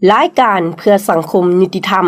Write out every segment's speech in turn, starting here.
ລາຍການເພື່ອສັງຄົມຍຸຕິທຳ.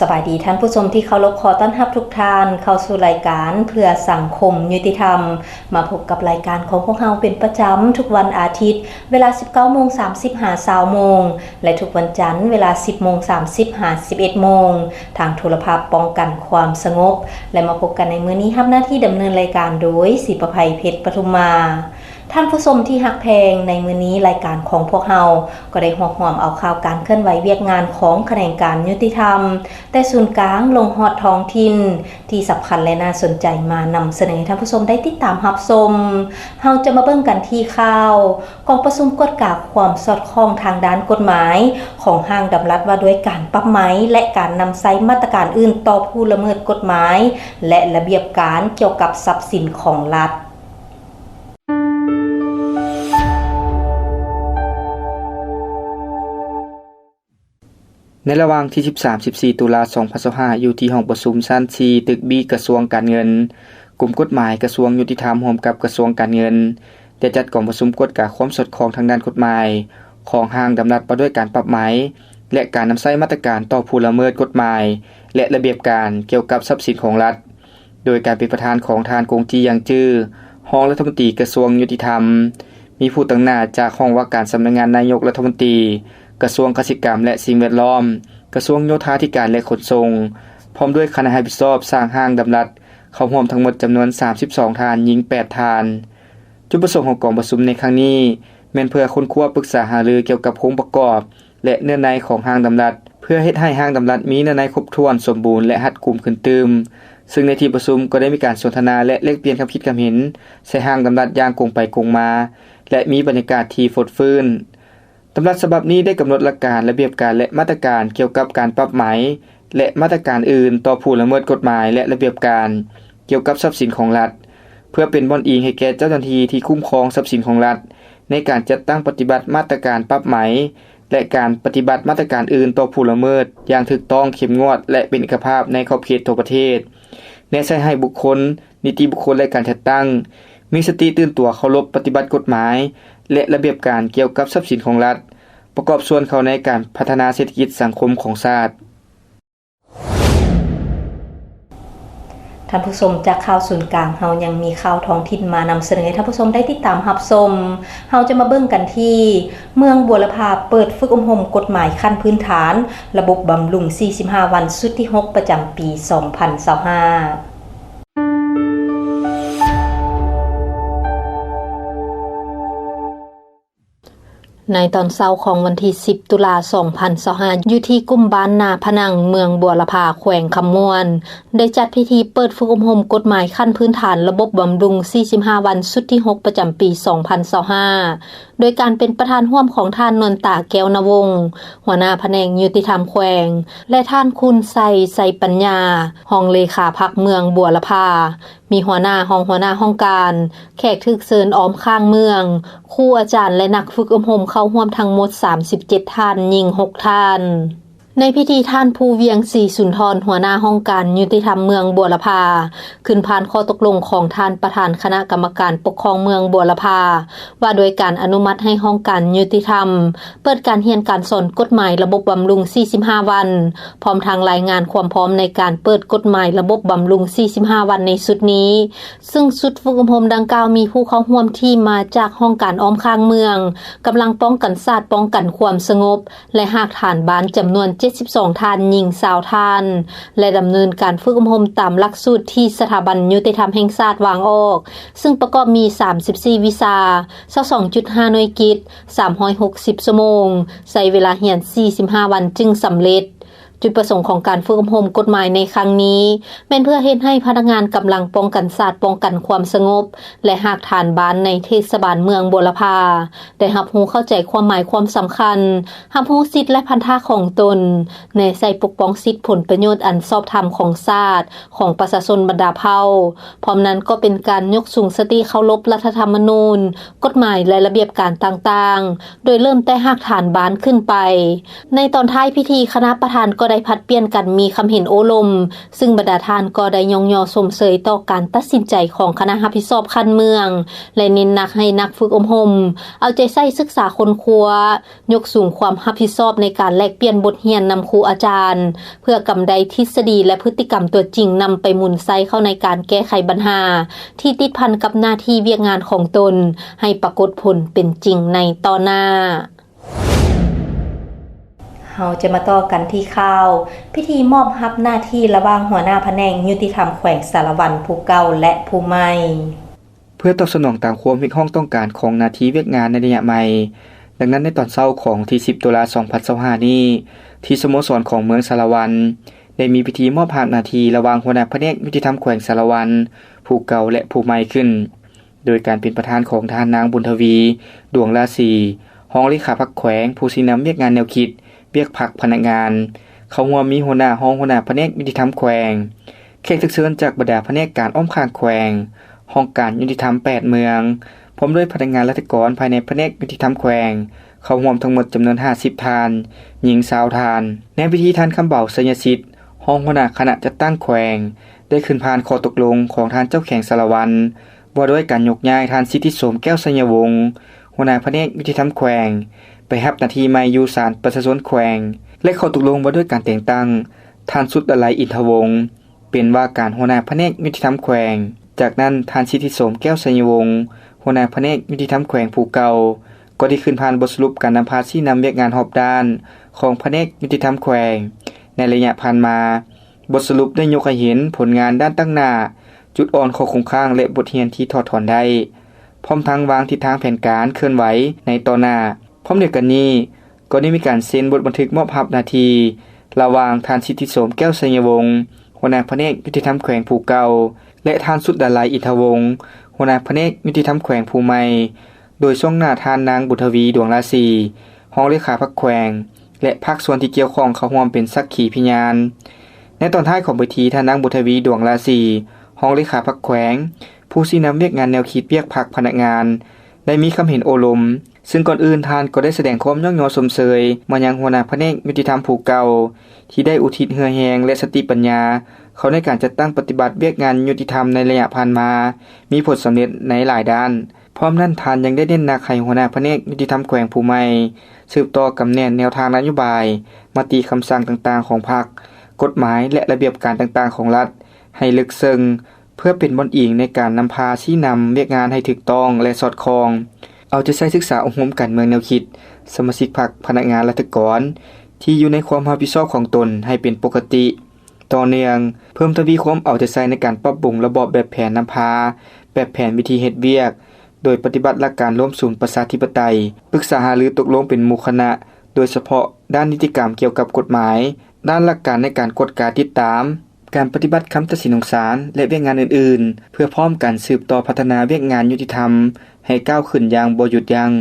ສະບາຍດີທ່ານຜູ້ຊົມທີ່ເຄົາລົບ, ຂໍຕ້ອນຮັບທຸກທ່ານເຂົ້າສູ່ລາຍການເພື່ອສັງຄົມຍຸຕິທຳ. ມາພົບກັບລາຍການຂອງພວກເຮົາເປັນປະຈຳທຸກວັນອາທິດ ເວລາສິບເກົ້າໂມງສາມສິບຫາຊາວໂມງ ແລະ ທຸກວັນຈັນເວລາສິບໂມງສາມສິບຫາສິບເອັດໂມງ ທາງໂທລະພາບປ້ອງກັນຄວາມສະຫງົບ ແລະ ມາພົບກັນໃນມື້ນີ້ ຮັບໜ້າທີ່ດຳເນີນລາຍການໂດຍ ສີປະໄພ ເພັດປະທຸມມາ. ທ່ານຜູ້ຊົມທີ່ຮັກແພງ, ໃນມື້ນີ້ລາຍການຂອງພວກເຮົາກໍໄດ້ຮວບຮວມເອົາຂ່າວການເຄື່ອນໄຫວວຽກງານຂອງຂະແໜງການຍຸຕິທຳ ແຕ່ສູນກາງລົງຮອດທ້ອງຖິ່ນ ທີ່ສຳຄັນ ແລະ ໜ້າສົນໃຈມານຳສະເໜີໃຫ້ທ່ານຜູ້ຊົມໄດ້ຕິດຕາມຮັບຊົມ. ເຮົາຈະມາເບິ່ງກັນທີ່ຂ່າວ ກອງປະຊຸມກວດກາຄວາມສອດຄ່ອງທາງດ້ານກົດໝາຍຂອງຮ່າງດຳລັດວ່າດ້ວຍການປັບໃໝ ແລະ ການນຳໃຊ້ມາດຕະການອື່ນຕໍ່ຜູ້ລະເມີດກົດໝາຍ ແລະ ລະບຽບການກ່ຽວກັບຊັບສິນຂອງລັດ. ໃນລະຫວ່າງທີສິບສາມ ສິບສີ່ ຕຸລາ ສອງພັນຊາວຫ້າ ຢູ່ທີ່ຫ້ອງປະຊຸມຊັ້ນສີ່ ຕຶກບີ ກະຊວງການເງິນ, ກົມກົດໝາຍ ກະຊວງຍຸຕິທຳ ຮ່ວມກັບກະຊວງການເງິນ ໄດ້ຈັດກອງປະຊຸມກວດກາຄວາມສອດຄ່ອງທາງດ້ານກົດໝາຍຂອງຮ່າງດຳລັດວ່າດ້ວຍການປັບໃໝ ແລະ ການນຳໃຊ້ມາດຕະການຕໍ່ຜູ້ລະເມີດກົດໝາຍ ແລະ ລະບຽບການກ່ຽວກັບຊັບສິນຂອງລັດ. ໂດຍການເປັນປະທານຂອງທ່ານ ກົງຈີ່ ຢັງຈື່ ຮອງລັດຖະມົນຕີກະຊວງຍຸຕິທຳ, ມີຜູ້ຕາງໜ້າຈາກຫ້ອງວ່າການສຳນັກງານນາຍົກລັດຖະມົນຕີ, ກະຊວງກະສິກຳ ແລະ ສິ່ງແວດລ້ອມ, ກະຊວງໂຍທາທິການ ແລະ ຂົນສົ່ງ, ພ້ອມດ້ວຍຄະນະຮັບຜິດຊອບສ້າງຮ່າງດຳລັດ ເຂົ້າຮ່ວມທັງໝົດຈຳນວນສາມສິບສອງທ່ານ, ຍິງແປດທ່ານ. ຈຸດປະສົງຂອງກອງປະຊຸມໃນຄັ້ງນີ້ ແມ່ນເພື່ອຄົ້ນຄວ້າປຶກສາຫາລືກ່ຽວກັບໂຄງປະກອບ ແລະ ເນື້ອໃນຂອງຮ່າງດຳລັດ ເພື່ອເຮັດໃຫ້ຮ່າງດຳລັດມີເນື້ອໃນຄົບຖ້ວນ, ສົມບູນ ແລະ ຮັດກຸມຂຶ້ນຕື່ມ, ເຊິ່ງໃນທີ່ປະຊຸມກໍໄດ້ມີການສົນທະນາ ແລະ ແລກປ່ຽນຄຳຄິດຄຳເຫັນໃສ່ຮ່າງດຳລັດຢ່າງກົງໄປກົງມາ ແລະ ມີບັນຍາກາດທີ່ຟົດຟື້ນ. ດຳລັດສະບັບນີ້ໄດ້ກຳນົດຫຼັກການ, ລະບຽບການ ແລະ ມາດຕະການກ່ຽວກັບການປັບໃໝ ແລະ ມາດຕະການອື່ນຕໍ່ຜູ້ລະເມີດກົດໝາຍ ແລະ ລະບຽບການ ກ່ຽວກັບຊັບສິນຂອງລັດ ເພື່ອເປັນບ່ອນອີງໃຫ້ແກ່ເຈົ້າໜ້າທີ່ທີ່ຄຸ້ມຄອງຊັບສິນຂອງລັດ ໃນການຈັດຕັ້ງປະຕິບັດມາດຕະການປັບໃໝ ແລະ ການປະຕິບັດມາດຕະການອື່ນຕໍ່ຜູ້ລະເມີດຢ່າງຖືກຕ້ອງ, ເຂັ້ມງວດ ແລະ ເປັນເອກະພາບໃນຂອບເຂດທົ່ວປະເທດ, ແນະໃຊ້ໃຫ້ບຸກຄົນ, ນິຕິບຸກຄົນ ແລະ ການຈັດຕັ້ງ ມີສະຕິຕື່ນຕົວເຄົາລົບປະຕິບັດກົດໝາຍ ແລະ ລະບຽບການກ່ຽວກັບຊັບສິນຂອງລັດ, ປະກອບສ່ວນເຂົ້າໃນການພັດທະນາເສດຖະກິດສັງຄົມຂອງຊາດ. ທ່ານຜູ້ຊົມ, ຈາກຂ່າວສູນກາງ ເຮົາຍັງມີຂ່າວທ້ອງຖິ່ນມານຳສະເໜີໃຫ້ທ່ານຜູ້ຊົມໄດ້ຕິດຕາມຮັບຊົມ. ເຮົາຈະມາເບິ່ງກັນທີ່ ເມືອງບົວລະພາເປີດຝຶກອົບຮົມກົດໝາຍຂັ້ນພື້ນຖານ ລະບົບບຳລຸງສີ່ສິບຫ້າວັນ ຊຸດທີຫົກ ປະຈຳປີສອງພັນຊາວຫ້າ. ໃນຕອນເຊົ້າຂອງວັນທີສິບ ຕຸລາ ສອງພັນຊາວຫ້າ ຢູ່ທີ່ກຸ່ມບ້ານນາພະນັງ ເມືອງບົວລະພາ ແຂວງຄຳມ່ວນ ໄດ້ຈັດພິທີເປີດຝຶກອົບຮົມກົດໝາຍຂັ້ນພື້ນຖານລະບົບບຳລຸງສີ່ສິບຫ້າວັນ ຊຸດທີຫົກ ປະຈຳປີສອງພັນຊາວຫ້າ ໂດຍການເປັນປະທານຮ່ວມຂອງທ່ານ ນວນຕາ ແກ້ວນະວົງ ຫົວໜ້າພະແນກຍຸຕິທຳແຂວງ ແລະ ທ່ານ ຄູນໄຊ ໄຊປັນຍາ ຮອງເລຂາພັກເມືອງບົວລະພາ, ມີຫົວໜ້າ, ຮອງຫົວໜ້າຫ້ອງການ, ແຂກຖືກເຊີນອ້ອມຂ້າງເມືອງ, ຄູອາຈານ ແລະ ນັກຝຶກອົບຮົມເຂົ້າຮ່ວມທັງໝົດສາມສິບເຈັດທ່ານ, ຍິງຫົກທ່ານ. ໃນພິທີ, ທ່ານ ພູວຽງ ສີສຸນທອນ ຫົວໜ້າຫ້ອງການຍຸຕິທຳເມືອງບົວລະພາ ຂຶ້ນຜ່ານຂໍ້ຕົກລົງຂອງທ່ານປະທານຄະນະກຳມະການປົກຄອງເມືອງບົວລະພາ ວ່າດ້ວຍການອະນຸມັດໃຫ້ຫ້ອງການຍຸຕິທຳ ເປີດການຮຽນການສອນກົດໝາຍລະບົບບຳລຸງສີ່ສິບຫ້າວັນ, ພ້ອມທັງລາຍງານຄວາມພ້ອມໃນການເປີດກົດໝາຍລະບົບບຳລຸງສີ່ສິບຫ້າວັນໃນຊຸດນີ້, ເຊິ່ງຊຸດຝຶກອົບຮົມດັ່ງກ່າວມີຜູ້ເຂົ້າຮ່ວມທີ່ມາຈາກຫ້ອງການອ້ອມຂ້າງເມືອງ, ກຳລັງປ້ອງກັນຊາດ, ປ້ອງກັນຄວາມສະຫງົບ ແລະ ຮາກຖານບ້ານຈຳນວນເຈັດສິບສອງທ່ານ, ຍິງຊາວທ່ານ ແລະ ດຳເນີນການຝຶກອົບຮົມຕາມຫຼັກສູດທີ່ສະຖາບັນຍຸຕິທຳແຫ່ງຊາດວາງອອກ, ເຊິ່ງປະກອບມີສາມສິບສີ່ວິຊາ, ຊາວສອງຈຸດຫ້າໜ່ວຍກິດ, ສາມຮ້ອຍຫົກສິບຊົ່ວໂມງ, ໃຊ້ເວລາຮຽນສີ່ສິບຫ້າວັນຈຶ່ງສຳເລັດ. ຈຸດປະສົງຂອງການຝຶກອົບຮົມກົດໝາຍໃນຄັ້ງນີ້ ແມ່ນເພື່ອເຮັດໃຫ້ພະນັກງານກຳລັງປ້ອງກັນຊາດ, ປ້ອງກັນຄວາມສະຫງົບ ແລະ ຮາກຖານບ້ານໃນເທດສະບານເມືອງບົວລະພາ ໄດ້ຮັບຮູ້ເຂົ້າໃຈຄວາມໝາຍຄວາມສຳຄັນ, ຮັບຮູ້ສິດ ແລະ ພັນທະຂອງຕົນ, ແນໃສ່ປົກປ້ອງສິດຜົນປະໂຫຍດອັນຊອບທຳຂອງຊາດ, ຂອງປະຊາຊົນບັນດາເຜົ່າ. ພ້ອມນັ້ນກໍເປັນການຍົກສູງສະຕິເຄົາລົບລັດຖະທຳມະນູນ, ກົດໝາຍ ແລະ ລະບຽບການຕ່າງໆ, ໂດຍເລີ່ມແຕ່ຮາກຖານບ້ານຂຶ້ນໄປ. ໃນຕອນທ້າຍພິທີ, ຄະນະປະທານກໍໄດ້ຜັດປ່ຽນກັນມີຄຳເຫັນໂອ້ລົມ, ເຊິ່ງບັນດາທ່ານກໍໄດ້ຍ້ອງຍໍຊົມເຊີຍຕໍ່ການຕັດສິນໃຈຂອງຄະນະຮັບຜິດຊອບຂັ້ນເມືອງ ແລະ ເນັ້ນໜັກໃຫ້ນັກຝຶກອົບຮົມເອົາໃຈໃສ່ສຶກສາຄົ້ນຄວ້າ, ຍົກສູງຄວາມຮັບຜິດຊອບໃນການແລກປ່ຽນບົດຮຽນນຳຄູອາຈານ, ເພື່ອກຳໄດ້ທິດສະດີ ແລະ ພຶດຕິກຳຕົວຈິງນຳໄປໝູນໃຊ້ເຂົ້າໃນການແກ້ໄຂບັນຫາທີ່ຕິດພັນກັບໜ້າທີ່ວຽກງານຂອງຕົນ ໃຫ້ປາກົດຜົນເປັນຈິງໃນຕໍ່ໜ້າ. ເຮົາຈະມາຕໍ່ກັນທີ່ຂ່າວ ພິທີມອບຮັບໜ້າທີ່ລະຫວ່າງຫົວໜ້າພະແນກຍຸຕິທຳແຂວງສາລະວັນຜູ້ເກົ່າ ແລະ ຜູ້ໃໝ່. ເພື່ອຕອບສະໜອງຕາມຄວາມຮຽກຮ້ອງຕ້ອງການຂອງໜ້າທີ່ວຽກງານໃນໄລຍະໃໝ່, ດັ່ງນັ້ນໃນຕອນເຊົ້າຂອງວັນທີສິບ ຕຸລາ ສອງພັນຊາວຫ້ານີ້, ທີ່ສະໂມສອນຂອງເມືອງສາລະວັນ ໄດ້ມີພິທີມອບຮັບໜ້າທີ່ລະຫວ່າງຫົວໜ້າພະແນກຍຸຕິທຳແຂວງສາລະວັນຜູ້ເກົ່າ ແລະ ຜູ້ໃໝ່ຂຶ້ນ ໂດຍການເປັນປະທານຂອງທ່ານນາງ ບຸນທະວີ ດວງລາສີ ຮອງເລຂາພັກແຂວງ ຜູ້ຊີ້ນຳວຽກງານແນວຄິດ, ວຽກພັກ, ພະນັກງານ. ເຂົ້າຮ່ວມມີຫົວໜ້າ, ຮອງຫົວໜ້າພະແນກຍຸຕິທຳແຂວງ, ແຂກຖືກເຊີນຈາກບັນດາພະແນກການອ້ອມຂ້າງແຂວງ, ຫ້ອງການຍຸຕິທຳແປດເມືອງ, ພ້ອມດ້ວຍພະນັກງານລັດຖະກອນພາຍໃນພະແນກຍຸຕິທຳແຂວງ ເຂົ້າຮ່ວມທັງໝົດຈຳນວນຫ້າສິບທ່ານ, ຍິງຊາວທ່ານ. ໃນພິທີ, ທ່ານ ຄຳເບົາ ໄຊຍະສິດ ຮອງຫົວໜ້າຄະນະຈັດຕັ້ງແຂວງ ໄດ້ຂຶ້ນຜ່ານຂໍ້ຕົກລົງຂອງທ່ານເຈົ້າແຂວງສາລະວັນ ວ່າດ້ວຍການຍົກຍ້າຍທ່ານ ສິດທິສົມ ແກ້ວໄຊຍະວົງ ຫົວໜ້າພະແນກຍຸຕິທຳແຂວງ ໄປຮັບໜ້າທີ່ໃໝ່ຢູ່ສານປະຊາຊົນແຂວງ ແລະ ຂໍ້ຕົກລົງວ່າດ້ວຍການແຕ່ງຕັ້ງທ່ານ ສຸດດາໄລ ອິນທະວົງ ເປັນວ່າການຫົວໜ້າພະແນກຍຸຕິທຳແຂວງ. ຈາກນັ້ນ, ທ່ານ ສິດທິສົມ ແກ້ວໄຊຍະວົງ ຫົວໜ້າພະແນກຍຸຕິທຳແຂວງຜູ້ເກົ່າ ກໍໄດ້ຂຶ້ນຜ່ານບົດສະຫຼຸບການນຳພາຊີ້ນຳວຽກງານຮອບດ້ານຂອງພະແນກຍຸຕິທຳແຂວງໃນໄລຍະຜ່ານມາ. ບົດສະຫຼຸບໄດ້ຍົກໃຫ້ເຫັນຜົນງານດ້ານຕັ້ງໜ້າ, ຈຸດອ່ອນ, ຂໍ້ຄົງຄ້າງ ແລະ ບົດຮຽນທີ່ຖອດຖອນໄດ້, ພ້ອມທັງວາງທິດທາງແຜນການເຄື່ອນໄຫວໃນຕໍ່ໜ້າ. ພ້ອມດຽວກັນນີ້, ກໍໄດ້ມີການເຊັນບົດບັນທຶກມອບຮັບໜ້າທີ່ລະຫວ່າງທ່ານ ສິດທິສົມ ແກ້ວໄຊຍະວົງ ຫົວໜ້າພະແນກຍຸຕິທຳແຂວງຜູ້ເກົ່າ ແລະ ທ່ານ ສຸດດາໄລ ອິນທະວົງ ຫົວໜ້າພະແນກຍຸຕິທຳແຂວງຜູ້ໃໝ່, ໂດຍຊ່ວງໜ້າທ່ານນາງ ບຸນທະວີ ດວງລາສີ ຮອງເລຂາພັກແຂວງ ແລະ ພາກສ່ວນທີ່ກ່ຽວຂ້ອງເຂົ້າຮ່ວມເປັນສັກຂີພະຍານ. ໃນຕອນທ້າຍຂອງເວທີ, ທ່ານນາງ ບຸນທະວີ ດວງລາສີ ຮອງເລຂາພັກແຂວງ, ຜູ້ຊີ້ນຳວຽກງານແນວຄິດວຽກພັກພະນັກງານ ໄດ້ມີຄຳເຫັນໂອ້ລົມ, ເຊິ່ງກ່ອນອື່ນທ່ານກໍໄດ້ສະແດງຄວາມຍ້ອງຍໍຊົມເຊີຍມາຍັງຫົວໜ້າພະແນກຍຸຕິທຳຜູ້ເກົ່າ ທີ່ໄດ້ອຸທິດເຫື່ອແຮງ ແລະ ສະຕິປັນຍາເຂົ້າໃນການຈັດຕັ້ງປະຕິບັດວຽກງານຍຸຕິທຳໃນໄລຍະຜ່ານມາ ມີຜົນສຳເລັດໃນຫຼາຍດ້ານ. ພ້ອມນັ້ນ, ທ່ານຍັງໄດ້ເນັ້ນໜັກໃຫ້ຫົວໜ້າພະແນກຍຸຕິທຳແຂວງຜູ້ໃໝ່ ສືບຕໍ່ກຳແໜ້ນແນວທາງນະໂຍບາຍ, ມະຕິຄຳສັ່ງຕ່າງໆຂອງພັກ, ກົດໝາຍ ແລະ ລະບຽບການຕ່າງໆຂອງລັດ ໃຫ້ເລິກເຊິ່ງ, ເພື່ອເປັນບ່ອນອີງໃນການນຳພາຊີ້ນຳວຽກງານໃຫ້ຖືກຕ້ອງ ແລະ ສອດຄ່ອງ, ເອົາໃຈໃສ່ສຶກສາອົບຮົມການເມືອງແນວຄິດ, ສະມາຊິກພັກ, ພະນັກງານລັດຖະກອນ ທີ່ຢູ່ໃນຄວາມຮັບຜິດຊອບຂອງຕົນໃຫ້ເປັນປົກກະຕິ, ຕໍ່ເນື່ອງ, ເພີ່ມທະວີຄວາມເອົາໃຈໃສ່ໃນການປັບປຸງລະບອບແບບແຜນນຳພາ, ແບບແຜນວິທີເຮັດວຽກ, ໂດຍປະຕິບັດຫຼັກການລວມສູນປະຊາທິປະໄຕ, ປຶກສາຫາລືຕົກລົງເປັນໝູ່ຄະນະ, ໂດຍສະເພາະດ້ານນິຕິກຳກ່ຽວກັບກົດໝາຍ, ດ້ານຫຼັກການໃນການກວດກາຕິດຕາມ, ການປະຕິບັດຄຳຕັດສິນຂອງສານ ແລະ ວຽກງານອື່ນໆ ເພື່ອພ້ອມກັນສືບຕໍ່ພັດທະນາວຽກງານຍຸຕິທຳໃຫ້ກ້າວຂຶ້ນຢ່າງບໍ່ຢຸດຢັ້ງ.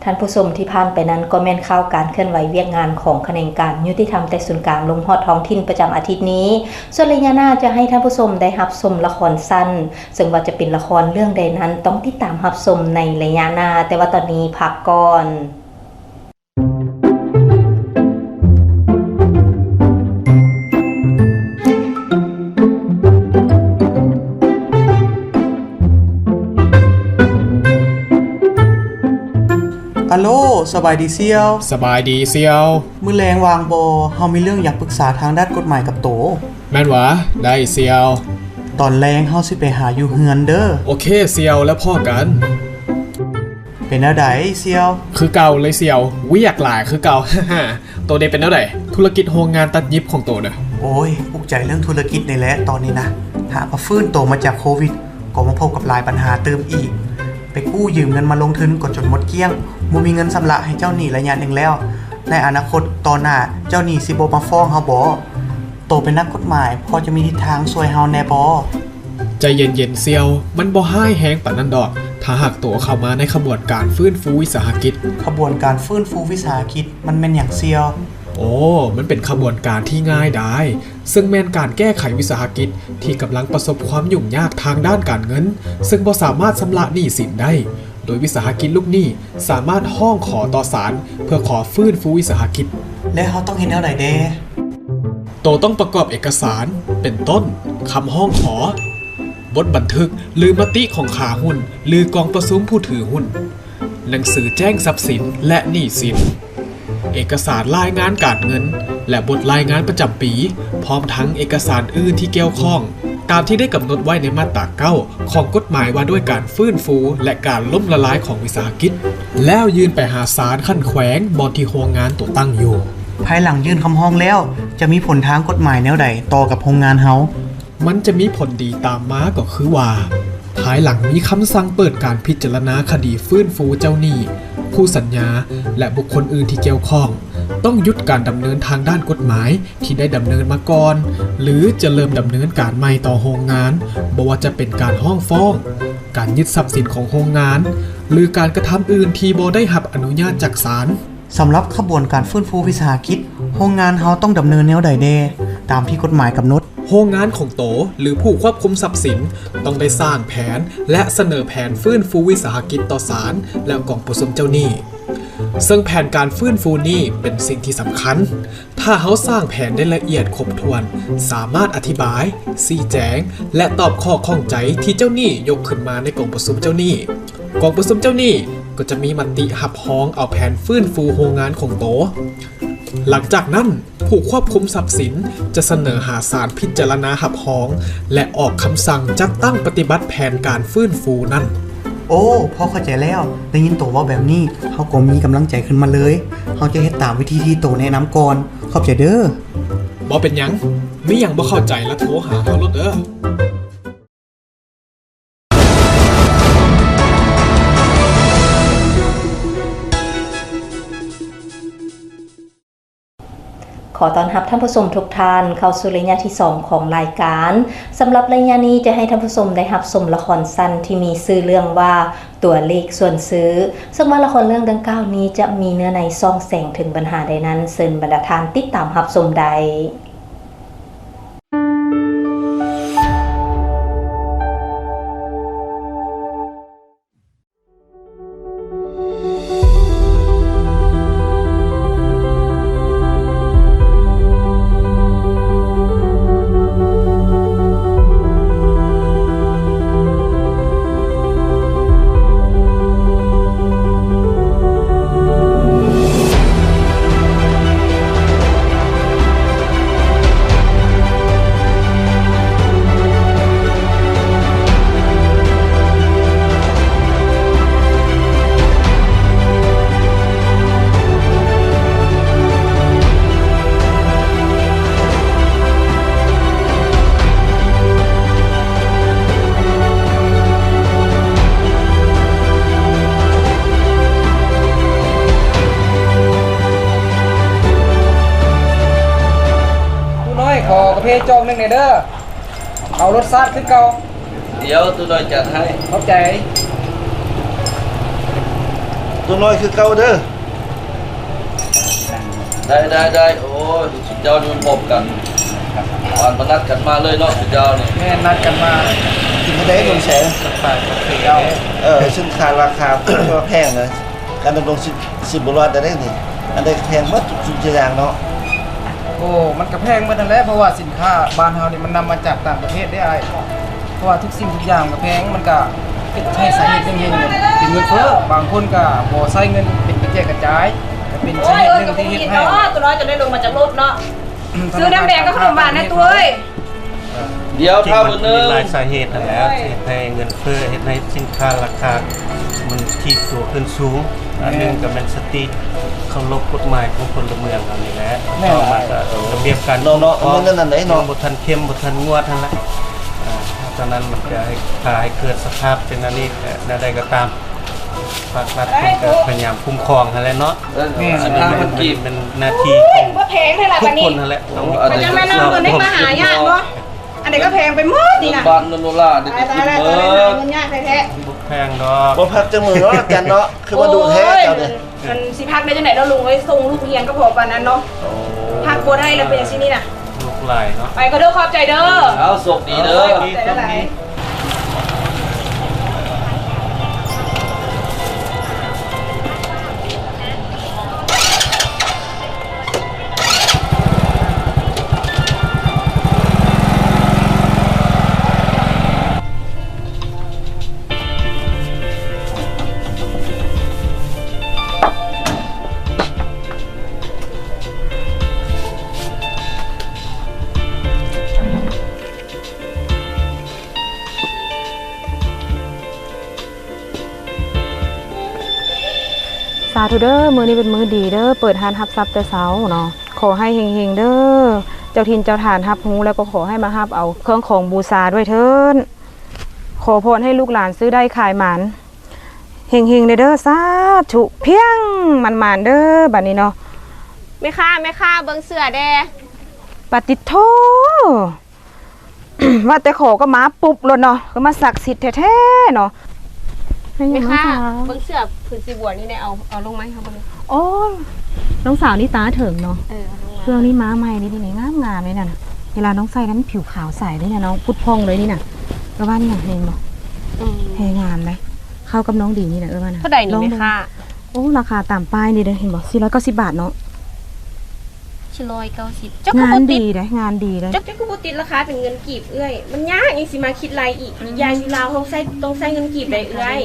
ທ່ານຜູ້ຊົມ ທີ່ຜ່ານໄປນັ້ນກໍແມ່ນຂ່າວການເຄື່ອນໄຫວວຽກງານຂອງຂະແໜງການຍຸຕິທຳແຕ່ສູນກາງລົງຮອດທ້ອງຖິ່ນປະຈຳອາທິດນີ້. ສ່ວນໄລຍະໜ້າຈະໃຫ້ທ່ານຜູ້ຊົມໄດ້ຮັບຊົມລະຄອນສັ້ນ, ເຊິ່ງວ່າຈະເປັນລະຄອນເລື່ອງໃດນັ້ນ ຕ້ອງຕິດຕາມຮັບຊົມໃນໄລຍະໜ້າ, ແຕ່ວ່າຕອນນີ້ພັກກ່ອນ. ອາໂລ, ສະບາຍດີສ່ຽວ. ສະບາຍດີສ່ຽວ. ມື້ແລງວ່າງບໍ່? ເຮົາມີເລື່ອງຢາກປຶກສາທາງດ້ານກົດໝາຍກັບໂຕ. ແມ່ນຫວາ? ໄດ້ສ່ຽວ. ຕອນແລງເຮົາຊິໄປຫາຢູ່ເຮືອນເດີ. ໂອເຄສ່ຽວ, ແລ້ວພໍ້ກັນ. ເປັນແນວໃດສ່ຽວ? ຄືເກົ່າເລີຍສ່ຽວ, ວຽກຫຼາຍຄືເກົ່າ. ໂຕເດເປັນແນວໃດ? ທຸລະກິດໂຮງງານຕັດຫຍິບຂອງໂຕນະ? ໂອ້ຍ, ອຸກໃຈເລື່ອງທຸລະກິດນີ້ແຫຼະ. ຕອນນີ້ນະ ຫາກະຟື້ນໂຕມາຈາກໂຄວິດ ກໍມາພົບກັບຫຼາຍບັນຫາຕື່ມອີກ. ໄປກູ້ຢືມເງິນມາລົງທຶນກໍຈົນໝົດກ້ຽງ, ບໍ່ມີເງິນຊຳລະໃຫ້ເຈົ້າໜີ້ໄລຍະໜຶ່ງແລ້ວ. ໃນອະນາຄົດຕໍ່ໜ້າ ເຈົ້າໜີ້ຊິບໍ່ມາຟ້ອງເຮົາບໍ? ໂຕເປັນນັກກົດໝາຍ ພໍຈະມີທິດທາງຊ່ວຍເຮົາແດ່ບໍ? ໃຈເຢັນໆສ່ຽວ, ມັນບໍ່ຮ້າຍແຮງປານນັ້ນດອກ ຖ້າຫາກໂຕເຂົ້າມາໃນຂະບວນການຟື້ນຟູວິສາຫະກິດ. ຂະບວນການຟື້ນຟູວິສາຫະກິດ ມັນແມ່ນຫຍັງສ່ຽວ? ໂອ້, ມັນເປັນຂະບວນການທີ່ງ່າຍດາຍ, ເຊິ່ງແມ່ນການແກ້ໄຂວິສາຫະກິດທີ່ກຳລັງປະສົບຄວາມຫຍຸ້ງຍາກທາງດ້ານການເງິນ, ເຊິ່ງບໍ່ສາມາດຊຳລະໜີ້ສິນໄດ້, ໂດຍວິສາຫະກິດລູກໜີ້ສາມາດຮ້ອງຂໍຕໍ່ສານເພື່ອຂໍຟື້ນຟູວິສາຫະກິດ. ແລ້ວເຮົາຕ້ອງເຮັດແນວໃດແດ່? ໂຕຕ້ອງປະກອບເອກະສານ ເປັນຕົ້ນ ຄຳຮ້ອງຂໍ, ບົດບັນທຶກ ຫຼື ມະຕິຂອງຂາຫຸ້ນ ຫຼື ກອງປະຊຸມຜູ້ຖືຫຸ້ນ, ໜັງສືແຈ້ງຊັບສິນ ແລະ ໜີ້ສິນ, ເອກະສານລາຍງານການເງິນ ແລະ ບົດລາຍງານປະຈຳປີ, ພ້ອມທັງເອກະສານອື່ນທີ່ກ່ຽວຂ້ອງ, ຕາມທີ່ໄດ້ກຳນົດໄວ້ໃນມາດຕາເກົ້າ ຂອງກົດໝາຍວ່າດ້ວຍການຟື້ນຟູ ແລະ ການລົ້ມລະລາຍຂອງວິສາຫະກິດ, ແລ້ວຍື່ນໄປຫາສານຂັ້ນແຂວງບ່ອນທີ່ໂຮງງານໂຕຕັ້ງຢູ່. ພາຍຫຼັງຍື່ນຄຳຮ້ອງແລ້ວ ຈະມີຜົນທາງກົດໝາຍແນວໃດຕໍ່ກັບໂຮງງານເຮົາ? ມັນຈະມີຜົນດີຕາມມາກໍຄືວ່າ ພາຍຫຼັງມີຄຳສັ່ງເປີດການພິຈາລະນາຄະດີຟື້ນຟູເຈົ້າໜີ້, ຄູ່ສັນຍາ ແລະ ບຸກຄົນອື່ນທີ່ກ່ຽວຂ້ອງ ຕ້ອງຢຸດການດຳເນີນທາງດ້ານກົດໝາຍທີ່ໄດ້ດຳເນີນມາກ່ອນ ຫຼື ຈະເລີ່ມດຳເນີນການໃໝ່ຕໍ່ໂຮງງານ, ບໍ່ວ່າຈະເປັນການຮ້ອງຟ້ອງ, ການຍຶດຊັບສິນຂອງໂຮງງານ ຫຼື ການກະທຳອື່ນທີ່ບໍ່ໄດ້ຮັບອະນຸຍາດຈາກສານ. ສຳລັບຂະບວນການຟື້ນຟູວິສາຫະກິດ, ໂຮງງານເຮົາຕ້ອງດຳເນີນແນວໃດແດ່ ຕາມທີ່ກົດໝາຍກຳນົດ? ໂຮງງານຂອງໂຕ ຫຼື ຜູ້ຄວບຄຸມຊັບສິນ ຕ້ອງໄດ້ສ້າງແຜນ ແລະ ສະເໜີແຜນຟື້ນຟູວິສາຫະກິດຕໍ່ສານ ແລະ ກອງປະຊຸມເຈົ້າໜີ້. ເຊິ່ງແຜນການຟື້ນຟູນີ້ເປັນສິ່ງທີ່ສຳຄັນ. ຖ້າເຮົາສ້າງແຜນໄດ້ລະອຽດຄົບຖ້ວນ, ສາມາດອະທິບາຍ, ຊີ້ແຈງ ແລະ ຕອບຂໍ້ຂ້ອງໃຈທີ່ເຈົ້າໜີ້ຍົກຂຶ້ນມາໃນກອງປະຊຸມເຈົ້າໜີ້, ກອງປະຊຸມເຈົ້າໜີ້ກໍຈະມີມະຕິຮັບຮອງເອົາແຜນຟື້ນຟູໂຮງງານຂອງໂຕ. ຫຼັງຈາກນັ້ນ, ຜູ້ຄວບຄຸມຊັບສິນຈະສະເໜີຫາສານພິຈາລະນາຮັບຮອງ ແລະ ອອກຄຳສັ່ງຈັດຕັ້ງປະຕິບັດແຜນການຟື້ນຟູນັ້ນ. ໂອ້, ພໍເຂົ້າໃຈແລ້ວ. ໄດ້ຍິນໂຕເວົ້າແບບນີ້, ເຮົາກໍມີກຳລັງໃຈຂຶ້ນມາເລີຍ. ເຮົາຈະເຮັດຕາມວິທີທີ່ໂຕແນະນຳກ່ອນ. ຂອບໃຈເດີ້. ບໍ່ເປັນຫຍັງ. ມີຫຍັງບໍ່ເຂົ້າໃຈລະໂທຫາເຮົາໂລດເດີ້. ຂໍຕ້ອນຮັບທ່ານຜູ້ຊົມທຸກທ່ານເຂົ້າສູ່ໄລຍະທີສອງຂອງລາຍການ. ສຳລັບໄລຍະນີ້ຈະໃຫ້ທ່ານຜູ້ຊົມໄດ້ຮັບຊົມລະຄອນສັ້ນທີ່ມີຊື່ເລື່ອງວ່າ ຕົວເລກສ່ວນຊື້, ເຊິ່ງວ່າລະຄອນເລື່ອງດັ່ງກ່າວນີ້ຈະມີເນື້ອໃນສ່ອງແສງເຖິງບັນຫາໃດນັ້ນ, ເຊີນບັນດາທ່ານຕິດຕາມຮັບຊົມໄດ້. ຕູ້ນ້ອຍ ຂໍກາເຟຈອກໜຶ່ງແດ່ເດີ້. ເອົາລົດຊາດຄືເກົ່າ. ດຽວຕູ້ນ້ອຍຈັດໃຫ້. ຂອບໃຈ. ຕົວນ້ອຍຄືເກົ່າເດີ. ໄດ້ ໄດ້ ໄດ້. ໂອ້ຍ ສຸດຍອດ ຢູ່ພົບກັນ ປານມານັດກັນມາເລີຍເນາະ ສຸດຍອດນີ້. ແມ່ນ ນັດກັນມາ ກິນໄດ້ດົນແສນ. ເອີ ສິນຄ້າລາຄາກໍແພງນະ ການດຳລົງຊີບ ຊິບໍ່ລອດໄດ້ເດ້ນີ້. ອັນໃດກໍແພງໝົດ ທຸກສິ່ງທຸກຢ່າງເນາະ. ໂອ້ ມັນກໍແພງໝົດຫັ້ນແຫຼະ ເພາະວ່າສິນຄ້າບ້ານເຮົານີ້ມັນນຳມາຈາກຕ່າງປະເທດເດ້ອ້າຍ. ເພາະວ່າທຸກສິ່ງທຸກຢ່າງມັນກໍແພງ ມັນກໍເຮັດໃຫ້ສາເຫດໜຶ່ງເປັນເງິນເຟີ້. ບາງຄົນກໍບໍ່ໃຊ້ເງິນເປັນກະແຈກກະຈາຍ ກໍເປັນສາເຫດໜຶ່ງທີ່ເຮັດໃຫ້ ໂອ້ຍ ຕົວນ້ອຍຈົນໄດ້ລົງມາຈາກລົດເນາະ. ຊື້ນ້ຳແດງກັບຂະໜົມຫວານແດ່ຕົວເອີຍ. ດຽວຖ້າມື້ໜຶ່ງ ຫຼາຍສາເຫດຫັ້ນແຫຼະ ເຮັດໃຫ້ເງິນເຟີ້ ເຮັດໃຫ້ສິນຄ້າລາຄາມັນຖີບຕົວຂຶ້ນສູງ. ອັນໜຶ່ງກໍແມ່ນສະຕິເຄົາລົບກົດໝາຍຂອງພົນລະເມືອງເຮົານີ້ແຫຼະ. ແມ່ນ ຕໍ່ມາກໍລະບຽບການເນາະ ເນາະ ມັນນັ້ນນັ້ນເນາະ ບໍ່ທັນເຂັ້ມ ບໍ່ທັນງວດຫັ້ນແຫຼະ. ອາ ເທົ່ານັ້ນມັນກໍໃຫ້ ພາໃຫ້ເກີດສະພາບເປັນອັນນີ້. ແນວໃດກໍຕາມ ພາກລັດເພິ່ນກໍພະຍາຍາມຄຸ້ມຄອງຫັ້ນແຫຼະເນາະ. ແມ່ນ ອັນນີ້ແມ່ນ ແມ່ນໜ້າທີ່ຂອງ ໂອ້ຍ ບໍ່ແພງແທ້ລະ ທຸກຄົນຫັ້ນແຫຼະ ຕ້ອງ ມັນຍັງມານຳໂດນໄດ້ມາຫາຍາກເນາະ. ອັນນີ້ກໍແພງໄປໝົດນີ້ນະ ບ້ານໂນນໂນລານີ້ ຕາຍແລ້ວ ຕາຍແລ້ວ ເງິນຍາກແທ້ໆ. ບໍ່ແພງດອກ ບໍ່ພັກຈັກມື້ເນາະ ອາຈານເນາະ. ຄືວ່າດຸແທ້ເຈົ້ານີ້. ໂອ້ຍ ມັນຊິພັກໄດ້ຈັ່ງໃດເນາະ ລຸງເອີຍ ສົ່ງລູກຮຽນກໍພໍປານນັ້ນເນາະ. ໂອ້ ພັກບໍ່ໄດ້ລະເປັນຈັ່ງຊີ້ນີ້ນະ. ລູກຫຼາຍເນາະ. ໄປກໍເດີ ຂອບໃຈເດີ. ເອົາ ໂຊກດີເດີ. ໂຊກດີ ໂຊກດີ. ສາທຸເດີ ມື້ນີ້ເປັນມື້ດີເດີ ເປີດຮ້ານຮັບຊັບແຕ່ເຊົ້າເນາະ. ຂໍໃຫ້ເຮັງໆເດີ ເຈົ້າຖິ່ນເຈົ້າຖານຮັບຮູ້ແລ້ວກໍຂໍໃຫ້ມາຮັບເອົາເຄື່ອງຂອງບູຊາດ້ວຍເທີ້ນ. ຂໍພອນໃຫ້ລູກຫຼານຊື້ໄດ້ຂາຍໝານ ເຮັງໆເດີ ສາທຸ. ພຽງ ໝານໆເດີ ບັດນີ້ເນາະ. ແມ່ຄ້າ ແມ່ຄ້າ ເບິ່ງເສື້ອແດ່. ປາຕິດໂທ ວ່າແຕ່ຂໍກໍມາປຸບໂລດເນາະ ຄືມາສັກສິດແທ້ໆເນາະ. ແມ່ຄ້າ ເບິ່ງເສື້ອຜືນສີບວນນີ້ແດ່ ເອົາ ເອົາລົງມາໃຫ້ເຮົາເບິ່ງ. ໂອ້ ນ້ອງສາວນີ້ຕາເຖິງເນາະ. ເອີ ເອົາລົງມາ. ເຄື່ອງນີ້ມາໃໝ່ເດ້ນີ້ ງາມໆເລີຍນະ. ເວລານ້ອງໃສ່ນະ ຜິວຂາວໃສເດ້ນະ ນ້ອງ ພຸດຜ່ອງເລີຍນີ້ນະ. ເອີ ວ່ານີ້ນະ ເຫັນບໍ່? ອືມ ແຮງງາມເດ້ ເຂົ້າກັບນ້ອງດີນີ້ນະ. ເອີ ວ່ານະ. ເທົ່າໃດນີ້ແມ່ຄ້າ? ໂອ້ ລາຄາຕາມປ້າຍນີ້ເດ້ ເຫັນບໍ່? ສີ່ຮ້ອຍເກົ້າສິບບາດເນາະ. ສີ່ຮ້ອຍເກົ້າສິບ ເຈົ້າຄືບໍ່ຕິດ ງານດີເດ້ ງານດີເດ້. ເຈົ້າ ເຈົ້າຄືບໍ່ຕິດລາຄາເປັນເງິນກີບເອື້ອຍ? ມັນຍາກຫຍັງຊິມາຄິດໄລ່ອີກ. ອີກຢ່າງຢູ່ລາວເຮົາໃຊ້ ຕ້ອງໃຊ້ເງິນກີບໃດເອື້ອຍ.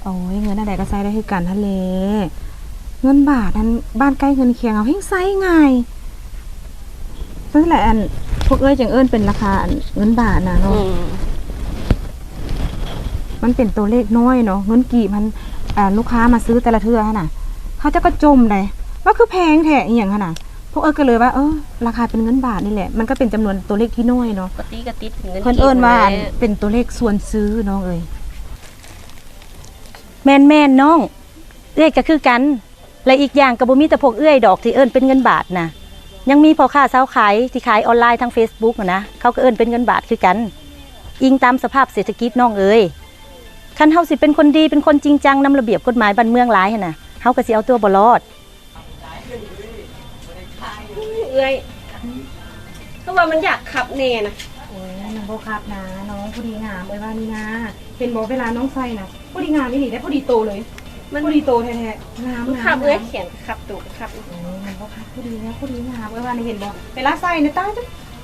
ໂອ້ຍ ເງິນອັນໃດກໍໃຊ້ໄດ້ຄືກັນຫັ້ນແຫຼະ. ເງິນບາດຫັ້ນ ບ້ານໃກ້ເຮືອນຄຽງເຮົາແຮ່ງໃຊ້ງ່າຍ. ນັ້ນແຫຼະ ອັນ ພວກເອື້ອຍຈຶ່ງເອີ້ນເປັນລາຄາ ອັນ ເງິນບາດນະເນາະ. ອືມ ມັນເປັນຕົວເລກນ້ອຍເນາະ ເງິນກີບຫັ້ນ. ອ່າ ລູກຄ້າມາຊື້ແຕ່ລະເທື່ອຫັ້ນນະ ເຂົາເຈົ້າກໍຈົ່ມໃດ ວ່າຄືແພງແທ້ ອີ່ຫຍັງຫັ້ນນະ. ພວກເອື້ອຍກໍເລີຍວ່າ ເອີ ລາຄາເປັນເງິນບາດນີ້ແຫຼະ ມັນກໍເປັນຈຳນວນຕົວເລກທີ່ນ້ອຍເນາະ. ກໍຕິ ກໍຕິດເປັນເງິນ ເພິ່ນເອີ້ນວ່າ ເປັນຕົວເລກສ່ວນຊື້ ນ້ອງເອີຍ. ແມ່ນໆ ນ້ອງ ເອື້ອຍກໍຄືກັນ. ແລະ ອີກຢ່າງກໍບໍ່ມີແຕ່ພວກເອື້ອຍດອກທີ່ເອີ້ນເປັນເງິນບາດນະ ຍັງມີພໍ່ຄ້າຊາວຂາຍທີ່ຂາຍອອນລາຍທາງເຟສບຸກຫັ້ນນະ ເຂົາກໍເອີ້ນເປັນເງິນບາດຄືກັນ ອີງຕາມສະພາບເສດຖະກິດ ນ້ອງເອີຍ. ຄັນເຮົາຊິເປັນຄົນດີ ເປັນຄົນຈິງຈັງນຳລະບຽບກົດໝາຍບ້ານເມືອງຫຼາຍຫັ້ນນະ ເຮົາກໍຊິເອົາຕົວບໍ່ລອດ. ເອື້ອຍ ຄືວ່າມັນຢາກຄັບແນ່ນະ. ໂອ້ຍ ມັນບໍ່ຄັບນາ ນ້ອງພໍດີງາມ ເອື້ອຍວ່ານີ້ນາ. ເຫັນບໍ່ ເວລານ້ອງໃສ່ນະ ພໍດີງາມອີ່ຫຼີເດ້ ພໍດີໂຕເລີຍ. ມັນພໍດີໂຕແທ້ໆ ງາມ ງາມ. ມັນຄັບເອື້ອຍ ແຂນກໍຄັບ ໂຕກໍຄັບ. ໂອ້ຍ ມັນບໍ່ຄັບ ພໍດີແລ້ວ ພໍດີງາມ ເອື້ອຍວ່ານີ້. ເຫັນບໍ່ ເວລາໃສ່ນີ້ ຕາຍ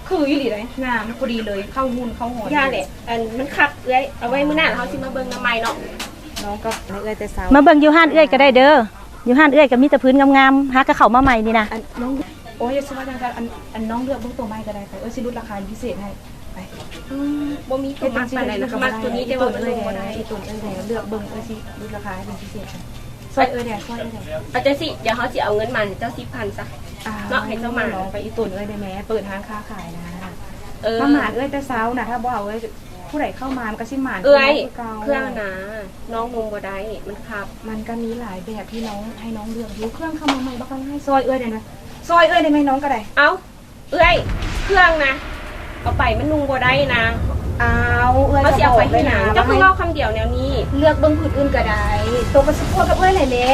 ຄືອີ່ຫຼີເດ້ ງາມ ພໍດີເລີຍ ເຂົ້າຫຸ່ນເຂົ້າຫອນ. ຢ່າແຫຼະ ອັນ ມັນຄັບເອື້ອຍ. ເອົາໄວ້ມື້ໜ້າເຮົາຊິມາເບິ່ງນຳໃໝ່ເນາະ. ນ້ອງກັບເອື້ອຍແຕ່ເຊົ້າ ມາເບິ່ງຢູ່ຮ້ານເອື້ອຍກໍໄດ້ເດີ. ຢູ່ຮ້ານເອື້ອຍກໍມີແຕ່ພື້ນງາມໆ ຫາກໍເຂົ້າມາໃໝ່ນີ້ນະ. ອັນ ນ້ອງ ໂອ້ຍ ຢ່າຊິວ່າຈັ່ງຊັ້ນ ອັນ ອັນ ນ້ອງເລືອກເບິ່ງໂຕໃໝ່ກໍໄດ້ ເອື້ອຍຊິຫຼຸດລາຄາພິເສດໃຫ້. ໄປ ອືມ ບໍ່ມີໂຕມັກປານໃດນະ ມັກໂຕນີ້ແຕ່ວ່າມັນລົງບໍ່ໄດ້. ເອື້ອຍເລືອກເບິ່ງ ເອື້ອຍຊິຫຼຸດລາຄາໃຫ້ເປັນພິເສດໃຫ້. ຊ່ອຍເອື້ອຍແດ່ ຊ່ອຍເອື້ອຍແດ່. ເອົາຈັ່ງຊີ້ ດຽວເຮົາຊິເອົາເງິນມາໃຫ້ເຈົ້າສິບພັນຊະ ອ່າ ເນາະ ໃຫ້ເຈົ້າໝານ. ນ້ອງໄປອີ່ຕົນເອື້ອຍໄດ້ແມ້ ເປີດຮ້ານຄ້າຂາຍນະ. ເອີ ມາໝານເອື້ອຍແຕ່ເຊົ້ານະ ຖ້າບໍ່ເອົາເອື້ອຍ ຜູ້ໃດເຂົ້າມາມັນກໍຊິໝານ ເອື້ອຍ ຄືເກົ່າ. ເຄື່ອງນະ ນ້ອງນຸ່ງບໍ່ໄດ້ ມັນຄັບ. ມັນກໍມີຫຼາຍແບບທີ່ນ້ອງ ໃຫ້ນ້ອງເລືອກຢູ່. ເຄື່ອງເຂົ້າມາໃໝ່ບໍ່ເທົ່າໃດ ຊ່ອຍເອື້ອຍແດ່ນະ ຊ່ອຍເອື້ອຍໄດ້ໄໝ ນ້ອງກໍໄດ້. ເອົ້າ ເອື້ອຍ ເຄື່ອງນະ ເອົາໄປມັນນຸ່ງບໍ່ໄດ້ນະ. ອ້າວ ເອື້ອຍ ເຮົາຊິເອົາໄປເຮັດຫຍັງ? ເຈົ້າຄືເວົ້າຄຳດຽວແນວນີ້? ເລືອກເບິ່ງຜືນອື່ນກໍໄດ້. ໂຕກໍຊິພວດກັບເອື້ອຍແຫຼະແມ່.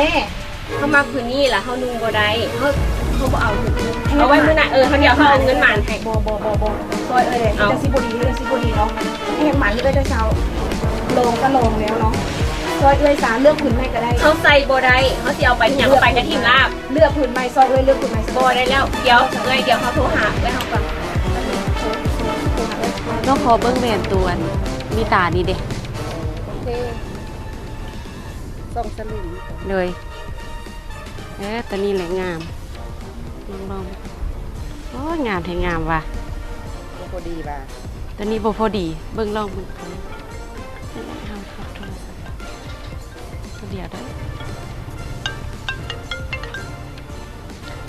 ເຮົາມັກຜືນນີ້ລະ ເຮົານຸ່ງບໍ່ໄດ້. ເຮົາ ເຮົາບໍ່ເອົາຜືນອື່ນ. ເອົາໄວ້ມື້ໜ້າ. ເອີ ເຮົາດຽວເຮົາເອົາເງິນໝານໃຫ້. ບໍ່ ບໍ່ ບໍ່ ບໍ່ ຊ່ອຍເອື້ອຍແຫຼະ. ເອົ້າ ຈັ່ງຊີ້ບໍ່ດີ ຈັ່ງຊີ້ບໍ່ດີເນາະ. ແຮງໝານເອື້ອຍເດ້ຊາວ. ລອງກໍລອງແລ້ວເນາະ. ຊ່ອຍເອື້ອຍຊະ ເລືອກຜືນໃໝ່ກໍໄດ້. ເຮົາໃສ່ບໍ່ໄດ້. ເຮົາຊິເອົາໄປເຮັດຫຍັງ? ເອົາໄປກະຖິ້ມລາບ. ເລືອກຜືນໃໝ່ ຊ່ອຍເອື້ອຍເລືອກຜືນໃໝ່. ບໍ່ໄດ້ແລ້ວ. ດຽວ ເອື້ອຍ ດຽວເຮົາໂທຫາເອື້ອຍເຮົາກ່ອນ. ນ້ອງຂໍເບິ່ງແວ່ນຕົວນີ້ ມີຕານີ້ເດ້. ໂອເຄ ສອງສະລຶງ. ໂດຍ. ເອີ ຕົວນີ້ແຫຼະງາມ. ລອງເບິ່ງ. ໂອ້ຍ ງາມແທ້ ງາມວ່າ. ບໍ່ພໍດີວ່າ. ຕົວນີ້ບໍ່ພໍດີ. ເບິ່ງ ລອງເບິ່ງ. ດຽວເດີ.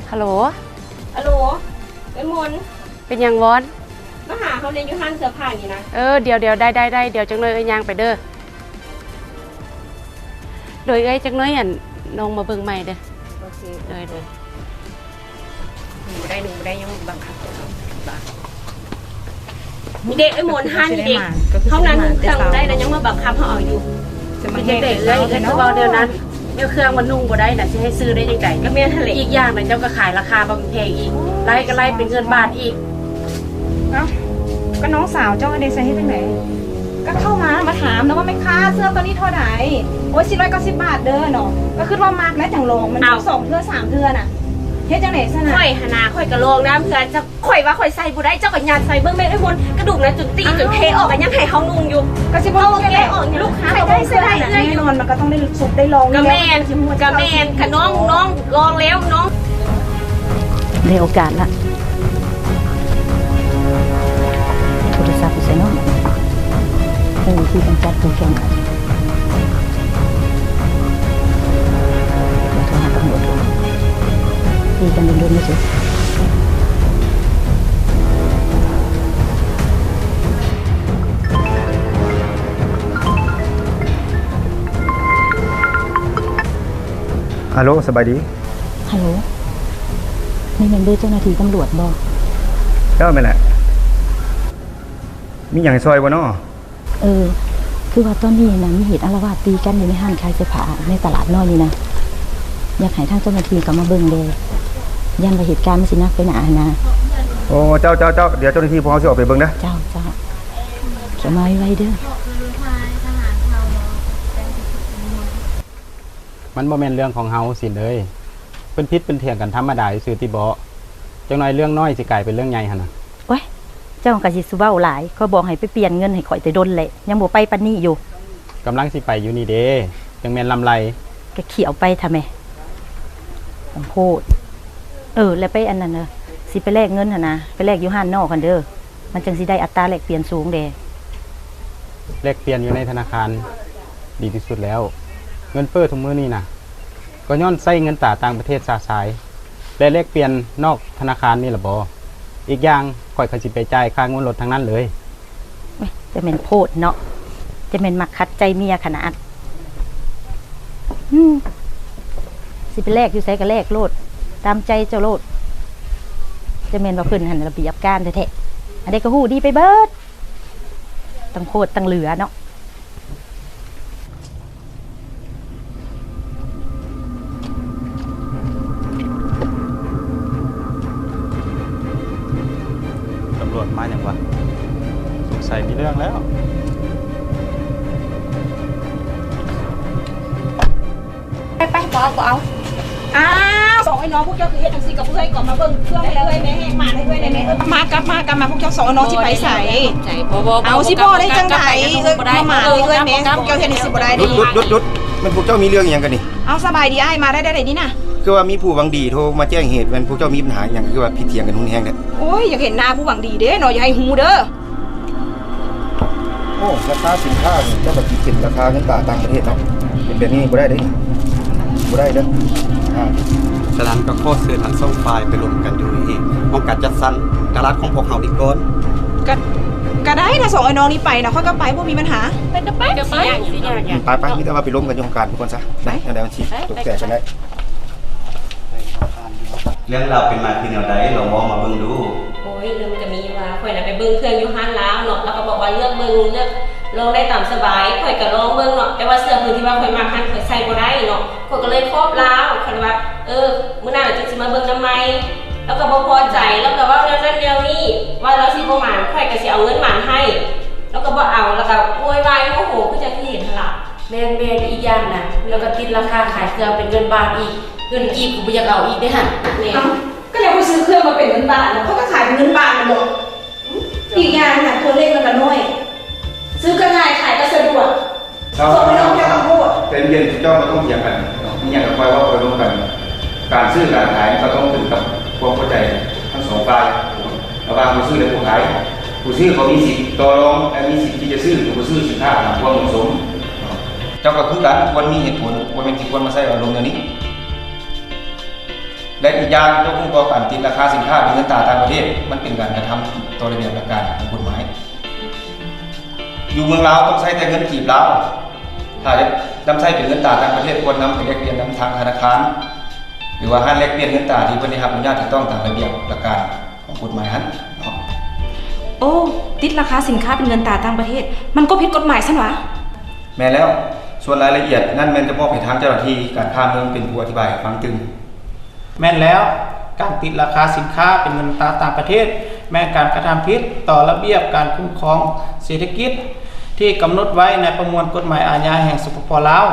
ຮັລໂຫຼ ຮັລໂຫຼ ເອື້ອຍມົນ. ເປັນຫຍັງວອນ? ມາຫາເຮົາແດ່ ຢູ່ຮ້ານເສື້ອຜ້ານີ້ນະ. ເອີ ດຽວໆ ໄດ້ໆໆ ດຽວຈັກໜ້ອຍເອື້ອຍຍ່າງໄປເດີ. ໂດຍ ເອື້ອຍ ຈັກໜ້ອຍ ອັນ ນ້ອງມາເບິ່ງໃໝ່ເດີ. ໂອເຄ ໂດຍໆ. ໜຶ່ງບໍ່ໄດ້ ໜຶ່ງບໍ່ໄດ້ ຍັງບັງຄັບເຮົາ. ນີ້ເດ້ ເອື້ອຍມົນ ຮ້ານນີ້ເດ້. ເຮົານັ່ງນຸ່ງເຄື່ອງບໍ່ໄດ້ ແລ້ວຍັງມາບັງຄັບເຮົາເອົາຢູ່. ມັນຈັ່ງໃດເອື້ອຍ? ເອື້ອຍຄືເວົ້າແນວນັ້ນ? ແນວເຄື່ອງມັນນຸ່ງບໍ່ໄດ້ນະ ຊິໃຫ້ຊື້ໄດ້ຈັ່ງໃດ? ກໍແມ່ນຫັ້ນແຫຼະ. ອີກຢ່າງນະ ເຈົ້າກໍຂາຍລາຄາບໍ່ແພງອີກ. ໂອ້ຍ ລາຍກໍລາຍເປັນເງິນບາດອີກ. ເອົ້າ ກໍນ້ອງສາວເຈົ້າເດ້ ຊິເຮັດຈັ່ງໃດ? ກໍເຂົ້າມາ ມາຖາມນະວ່າ ແມ່ຄ້າ ເສື້ອໂຕນີ້ເທົ່າໃດ? ໂອ້ຍ ສີ່ຮ້ອຍເກົ້າສິບບາດເດີເນາະ. ກໍຄິດວ່າມັກແລ້ວຈັ່ງລອງ. ມັນ ເອົ້າ ສອງເທື່ອສາມເທື່ອນະ. ເຮັດຈັ່ງໃດຊັ້ນນະ? ຂ້ອຍຫັ້ນນະ ຂ້ອຍກໍລອງນຳເທື່ອ ຂ້ອຍວ່າຂ້ອຍໃສ່ບໍ່ໄດ້ ເຈົ້າກໍຍັດໃສ່ເບິ່ງ. ແມ່ນເອື້ອຍມົນ ກະດູກນະ ຈົນຕີ ເອົ້າ ຈົນເພອອກ ກໍຍັງໃຫ້ເຮົານຸ່ງຢູ່. ກໍຊິບໍ່ ເຮົາແກະອອກ ລູກຄ້າ ໃສ່ໄດ້ໃສ່ໄດ້ ແນ່ນອນ ມັນກໍຕ້ອງໄດ້ສຸກໄດ້ລອງ. ກໍແມ່ນ ກໍແມ່ນ ຂະນ້ອງ ນ້ອງລອງແລ້ວ ນ້ອງ ໄດ້ໂອກາດລະ. ໂທລະສັບຢູ່ໃສເນາະ? ເອີ ວິທີກຳຈັດໂປຣແກຣມ. ດຽວໂທຫາຕຳຫຼວດກ່ອນ. ຕີກັນດົນໆ ທີ່ສຸດ. ອາໂລ ສະບາຍດີ. ຮັລໂຫຼ ນີ້ແມ່ນເບີເຈົ້າໜ້າທີ່ຕຳຫຼວດບໍ່? ເຈົ້າ ແມ່ນແຫຼະ. ມີຫຍັງໃຫ້ຊ່ອຍບໍ່ນໍ? ເອີ ຄືວ່າຕອນນີ້ນະ ມີເຫດອາລະວາດຕີກັນຢູ່ໃນຮ້ານຂາຍເສື້ອຜ້າໃນຕະຫຼາດນ້ອຍນີ້ນະ. ຢາກໃຫ້ທາງເຈົ້າໜ້າທີ່ເຂົ້າມາເບິ່ງແດ່ ຢ້ານວ່າເຫດການມັນຊິໜັກໄປໜ້າຫັ້ນນະ. ໂອ້ ເຈົ້າ ເຈົ້າ ເຈົ້າ ດຽວເຈົ້າໜ້າທີ່ພວກເຮົາຊິອອກໄປເບິ່ງເດີ. ເຈົ້າ ເຈົ້າ ເຂົ້າມາໄວໆເດີ. ມັນບໍ່ແມ່ນເລື່ອງຂອງເຮົາ ສິນເອີຍ. ເພິ່ນຜິດເພິ່ນຖຽງກັນທຳມະດາຊື່ໆຕິເບາະ. ຈັກໜ້ອຍເລື່ອງນ້ອຍຊິກາຍເປັນເລື່ອງໃຫຍ່ຫັ້ນນະ. ໂອ້ຍ ເຈົ້າກໍຊິເວົ້າຫຼາຍ. ຂ້ອຍບອກໃຫ້ໄປປ່ຽນເງິນໃຫ້ຂ້ອຍແຕ່ດົນແຫຼະ ຍັງບໍ່ໄປປານນີ້ຢູ່. ກຳລັງຊິໄປຢູ່ນີ້ເດ້ ຈັ່ງແມ່ນລຳໄລ. ກໍຂ້ຽວໄປທຳແມ. ຕ້ອງໂພດ. ເອີ ແລ້ວໄປອັນນັ້ນເດີ ຊິໄປແລກເງິນຫັ້ນນະ ໄປແລກຢູ່ຮ້ານນອກຫັ້ນເດີ. ມັນຈັ່ງຊິໄດ້ອັດຕາແລກປ່ຽນສູງແດ່. ແລກປ່ຽນຢູ່ໃນທະນາຄານດີທີ່ສຸດແລ້ວ. ເງິນເຟີ້ທຸກມື້ນີ້ນະ ກໍຍ້ອນໃຊ້ເງິນຕາຕ່າງປະເທດຊະຊາຍ ແລະ ແລກປ່ຽນນອກທະນາຄານນີ້ລະບໍ. ອີກຢ່າງ ຂ້ອຍກໍຊິໄປຈ່າຍຄ່າງວດລົດທັງນັ້ນເລີຍ. ໂອ້ຍ ຈະແມ່ນໂພດເນາະ ຈະແມ່ນມັກຂັດໃຈເມຍຂະໜາດ. ອືມ ຊິໄປແລກຢູ່ໃສກໍແລກໂລດ ຕາມໃຈເຈົ້າໂລດ. ຈະແມ່ນວ່າເພິ່ນຫັ້ນລະບຽບການແທ້ໆ. ອັນໃດກໍຮູ້ດີໄປເບິດ ຕັ້ງໂຄດຕັ້ງເຫຼືອເນາະ. ຕຳຫຼວດມາຫຍັງວະ? ສົງໄສມີເລື່ອງແລ້ວ. ໄປໆ ບໍ່ເອົາ ບໍ່ເອົາ. ອ້າວ ສອງໄອ້ນ້ອງ ພວກເຈົ້າຄືເຮັດຈັ່ງຊີ້ກັບເອື້ອຍ? ກໍມາເບິ່ງເຄື່ອງໃຫ້ເອື້ອຍແດ່ ມາໃຫ້ເອື້ອຍແດ່ແມ່. ມາ ກັບມາ ກັບມາ ພວກເຈົ້າສອງໄອ້ນ້ອງຊິໄປໃສ? ເອົາ ຊິບໍ່ໄດ້ຈັ່ງໃດ? ມາໝາໃຫ້ເອື້ອຍແມ່ ພວກເຈົ້າເຮັດຈັ່ງຊີ້ບໍ່ໄດ້ເດ້. ຢຸດ ຢຸດ ຢຸດ ແມ່ນພວກເຈົ້າມີເລື່ອງອີ່ຫຍັງກັນນີ້? ເອົາ ສະບາຍດີອ້າຍ ມາໄດ້ ໄດ້ນີ້ນະ. ຄືວ່າມີຜູ້ຫວັງດີໂທມາແຈ້ງເຫດ ແມ່ນພວກເຈົ້າມີບັນຫາຫຍັງ ຄືວ່າຜິດຖຽງກັນຮຸນແຮງແທ້? ໂອ້ຍ ຢາກເຫັນໜ້າຜູ້ຫວັງດີເດ້ເນາະ ຢ່າໃຫ້ຮູ້ເດີ. ໂອ້ ລາຄາສິນຄ້ານີ້ ເຈົ້າກໍຕິດເກັບລາຄາເງິນຕາຕ່າງປະເທດເນາະ. ເປັນແບບນີ້ບໍ່ໄດ້ເດ້ ບໍ່ໄດ້ເດີ. ອ່າ ສະນັ້ນກໍຂໍເຊີນທັງສອງຝ່າຍໄປລົມກັນຢູ່ທີ່ຫ້ອງການຈັດສັນຕະຫຼາດຂອງພວກເຮົານີ້ກ່ອນ. ກໍ ກໍໄດ້ ຖ້າສອງອ້າຍນ້ອງນີ້ໄປນະ ຂ້ອຍກໍໄປ ບໍ່ມີບັນຫາ. ໄປກໍໄປ ໄປ ໄປ ມີແຕ່ວ່າໄປລົມກັນຢູ່ຫ້ອງການພຸ້ນກ່ອນຊະ. ໄປ ແນວໃດມັນຊິຕົກແຕກກັນໄດ້. ເລື່ອງລາວເປັນມາຄືແນວໃດ? ລອງເວົ້າມາເບິ່ງດູ. ໂອ້ຍ ເລື່ອງມັນກະມີຢູ່ວ່າ ຂ້ອຍນະໄປເບິ່ງເຄື່ອງຢູ່ຮ້ານລາວເນາະ ລາວກະບອກວ່າເລືອກເບິ່ງ ເລືອກລອງໄດ້ຕາມສະບາຍ. ຂ້ອຍກະລອງເບິ່ງເນາະ ແຕ່ວ່າເສື້ອໂຕທີ່ວ່າຂ້ອຍມັກຫັ້ນ ຂ້ອຍໃສ່ບໍ່ໄດ້ເນາະ ຂ້ອຍກະເລີຍຂອບລາວ. ຂ້ອຍວ່າ ເອີ ມື້ໜ້າລະຈຶ່ງຊິມາເບິ່ງນຳໃໝ່. ລາວກະບໍ່ພໍໃຈ ລາວກະເວົ້າແນວນັ້ນແນວນີ້ ວ່າລາວຊິບໍ່ໝານ ຂ້ອຍກະຊິເອົາເງິນໝານໃຫ້ ລາວກະບໍ່ເອົາ ລາວກະໂວຍວາຍໂມໂຫ ຄືຈັ່ງທີ່ເຫັນຫັ້ນລະ. ແມ່ນໆ ອີກຢ່າງນະ ລາວກະຕິດລາຄາຂາຍເສື້ອເປັນເງິນບາດອີກ ເງິນກີບກະບໍ່ຢາກເອົາອີກເດ້ຫັ້ນ. ແມ່ນ ກະແນວຂ້ອຍຊື້ເຄື່ອງມາເປັນເງິນບາດນະ ຂ້ອຍກະຂາຍເປັນເງິນບາດແມ່ນບໍ່? ອີກຢ່າງນະ ຕົວເລກມັນກະນ້ອຍ ຊື້ກະງ່າຍ ຂາຍກະສະດວກ. ເຈົ້າ ສ່ວນນ້ອງເຈົ້າກະໂທດ ໃຈເຢັນໆ ເຈົ້າບໍ່ຕ້ອງຖຽງກັນເນາະ ມີຫຍັງກະຄ່ອຍເວົ້າຄ່ອຍລົມກັນ. ການຊື້ການຂາຍມັນກະຕ້ອງຂຶ້ນກັບຄວາມເຂົ້າໃຈທັງສອງຝ່າຍ ລະຫວ່າງຜູ້ຊື້ ແລະ ຜູ້ຂາຍ. ຜູ້ຊື້ກະມີສິດຕໍ່ລອງ ແລະ ມີສິດທີ່ຈະຊື້ ຫຼື ບໍ່ຊື້ສິນຄ້າຕາມຄວາມເໝາະສົມ. ເຈົ້າກະຄືກັນ ຄວນມີເຫດຜົນ ບໍ່ແມ່ນຊິຄວນມາໃຊ້ອາລົມແນວນີ້. ແລະ ອີກຢ່າງ ເຈົ້າຮູ້ບໍ່ ການຕິດລາຄາສິນຄ້າເປັນເງິນຕາຕ່າງປະເທດ ມັນເປັນການກະທຳຜິດຕໍ່ລະບຽບຫຼັກການຂອງກົດໝາຍ. ຢູ່ເມືອງລາວຕ້ອງໃຊ້ແຕ່ເງິນກີບລາວ. ຖ້າຈະນຳໃຊ້ເປັນເງິນຕາຕ່າງປະເທດ ຄວນນຳໄປແລກປ່ຽນນຳທາງທະນາຄານ ຫຼືວ່າຮ້ານແລກປ່ຽນເງິນຕາທີ່ເພິ່ນໄດ້ຮັບອະນຸຍາດຖືກຕ້ອງຕາມລະບຽບຫຼັກການຂອງກົດໝາຍຫັ້ນເນາະ. ໂອ້ ຕິດລາຄາສິນຄ້າເປັນເງິນຕາຕ່າງປະເທດ ມັນກະຜິດກົດໝາຍຊັ້ນຫວາ? ແມ່ນແລ້ວ ສ່ວນລາຍລະອຽດນັ້ນແມ່ນຈະມອບໃຫ້ທາງເຈົ້າໜ້າທີ່ການຄ້າເມືອງເປັນຜູ້ອະທິບາຍໃຫ້ຟັງຕື່ມ. ແມ່ນແລ້ວ ການຕິດລາຄາສິນຄ້າເປັນເງິນຕາຕ່າງປະເທດ ແມ່ນການກະທຳຜິດຕໍ່ລະບຽບການຄຸ້ມຄອງເສດຖະກິດ ທີ່ກຳນົດໄວ້ໃນປະມວນກົດໝາຍອາຍາແຫ່ງ ສປປ ລາວ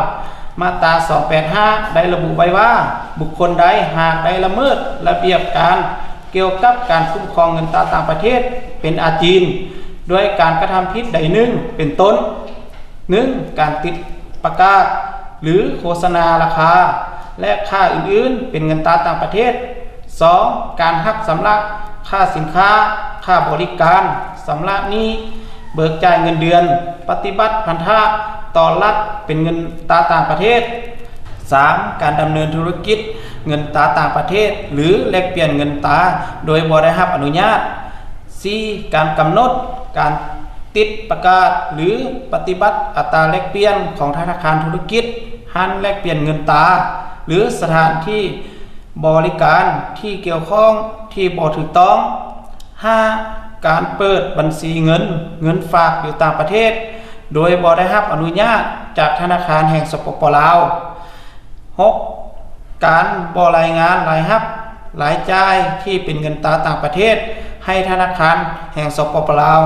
ມາດຕາສອງແປດຫ້າ ໄດ້ລະບຸໄວ້ວ່າ ບຸກຄົນໃດຫາກໄດ້ລະເມີດລະບຽບການກ່ຽວກັບການຄຸ້ມຄອງເງິນຕາຕ່າງປະເທດເປັນອາຈິນ ດ້ວຍການກະທຳຜິດໃດໜຶ່ງ ເປັນຕົ້ນ ໜຶ່ງ ການຕິດປະກາດ ຫຼື ໂຄສະນາລາຄາ ແລະ ຄ່າອື່ນໆ ເປັນເງິນຕາຕ່າງປະເທດ. ສອງ ການຮັບຊຳລະຄ່າສິນຄ້າ, ຄ່າບໍລິການ, ຊຳລະໜີ້, ເບີກຈ່າຍເງິນເດືອນ, ປະຕິບັດພັນທະຕໍ່ລັດເປັນເງິນຕາຕ່າງປະເທດ. ສາມ ການດຳເນີນທຸລະກິດເງິນຕາຕ່າງປະເທດ ຫຼື ແລກປ່ຽນເງິນຕາໂດຍບໍ່ໄດ້ຮັບອະນຸຍາດ. ສີ່ ການກຳນົດ, ການຕິດປະກາດ ຫຼື ປະຕິບັດອັດຕາແລກປ່ຽນຂອງທະນາຄານທຸລະກິດ, ຮ້ານແລກປ່ຽນເງິນຕາ ຫຼື ສະຖານທີ່ບໍລິການທີ່ກ່ຽວຂ້ອງທີ່ບໍ່ຖືກຕ້ອງ. ຫ້າ ການເປີດບັນຊີເງິນ, ເງິນຝາກຢູ່ຕ່າງປະເທດ ໂດຍບໍ່ໄດ້ຮັບອະນຸຍາດຈາກທະນາຄານແຫ່ງ ສປປ ລາວ. ຫົກ ການບໍ່ລາຍງານລາຍຮັບ, ລາຍຈ່າຍທີ່ເປັນເງິນຕາຕ່າງປະເທດໃຫ້ທະນາຄານແຫ່ງ ສປປ ລາວ.